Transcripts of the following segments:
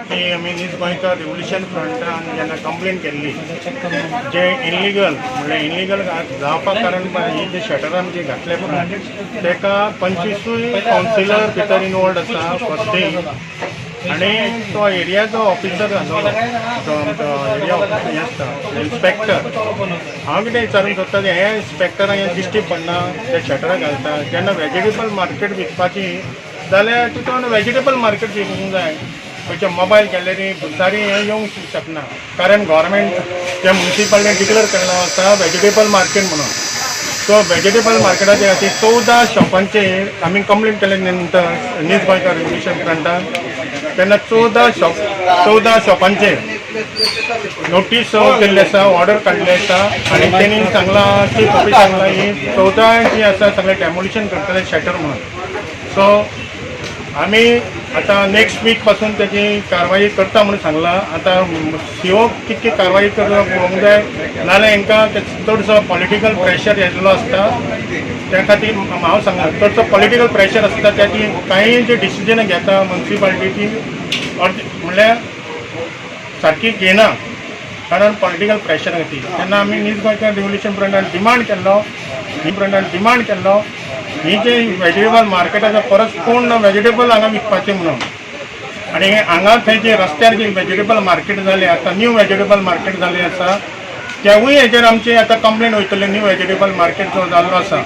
की आमी नीज गोंयकार रिव्होल्युशन फ्रंटान जेन्ना कंप्लेन केल्ली जे इनलिगल, म्हणल्यार इनलिगल जावपाक कारण ही जे शटरां जी घातले पळय, तेका 25 कावन्सिलर भितर इनवॉल्ड आसा फर्स्ट थिंग. आनी तो एरियाचो ऑफिसर आसलो, तो आमचो एरिया ऑफिसर हें आसता, इन्स्पेक्टर. हांव कितें विचारूंक सोदता, हे इन्स्पेक्टरांक हें दिश्टी पडना? ते शटरां घालता जेन्ना वेजिटेबल मार्केट विकपाची जाल्यार तितून वेजिटेबल मार्केट विकूंक जाय. खंयचे मोबायल गॅलरी, भुसारी हें येवंक शकना, कारण गव्हर्मेंट त्या मुन्सिपालिटीन डिक्लेअर केल्लो आसा वेजिटेबल मार्केट म्हणून. सो वेजिटेबल मार्केटाचे खातीर 14 शॉपांचेर आमी कंप्लेन केले नंतर नीज गोंयकार रिव्होल्युशन फ्रंटान तेन्ना 14 शॉप, 14 शॉपांचेर नोटीस सर्व केल्ली आसा, ऑर्डर काडली आसा आनी तेणी सांगलां, चीफ ऑफिसर सांगलां, ही 14 जी आसा सगळें डेमोलिशन करतले शटर म्हणून. सो आमी आतां नेक्स्ट वीक पासून तेजी कारवाई करता म्हणून सांगलां. आतां सीओ कितकी कारवाई करता पळोवंक जाय, नाजाल्यार हांकां चडसो पॉलिटिकल प्रेशर येयल्लो आसता. त्या खातीर हांव सांगना, चडसो पॉलिटिकल प्रेशर आसता, त्याची कांय जे डिसिजनां घेता मुन्सिपालिटीची म्हणल्यार सारकी घेना, कारण पॉलिटिकल प्रेशर खातीर. तेन्ना आमी नीज गोंयकार रिव्होल्युशन फ्रंटान डिमांड केल्लो, फ्रंटान डिमांड केल्लो, ही जे वेजिटेबल मार्केट आसा, परत कोण वेजिटेबल हांगा विकपाचें म्हणून. आनी हांगा थंय जे रस्त्यार जे वेजिटेबल मार्केट जाले, आतां न्यू वेजिटेबल मार्केट जाल्लें आसा, तेवूय हेजेर आमचे आतां कंप्लेन वयतले, न्यू वेजिटेबल मार्केट जो जाल्लो आसा.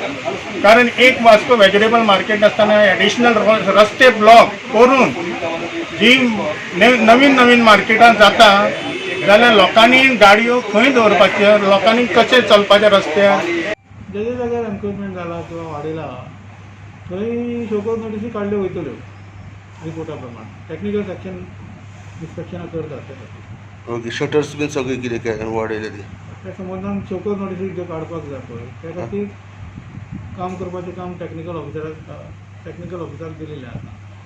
कारण एक वास्को वेजिटेबल मार्केट आसतना एडिशनल रस्ते ब्लॉक करून जी नवीन नवीन मार्केटां जाता जाल्यार लोकांनी गाडयो खंय दवरपाच्यो, लोकांनी कशें चलपाचें रस्त्यार? ज्या ज्या जाग्यार एन्क्रोचमेंट जाला किंवा वाडयला, थंय शोकॉज नोटीसी काडल्यो वयतल्यो रिपोर्टा प्रमाण. टॅक्निकल सेक्शन इन्स्पेक्शनां करतात त्या खातीर. ओके, शटर्स बीन सगळे कितें काय वाडयले ते? त्या संबंदान शोकॉज नोटीसी ज्यो काडपाक जाय पळय, त्या खातीर काम करपाचें काम टॅक्निकल ऑफिसराक दिलेलें आसा.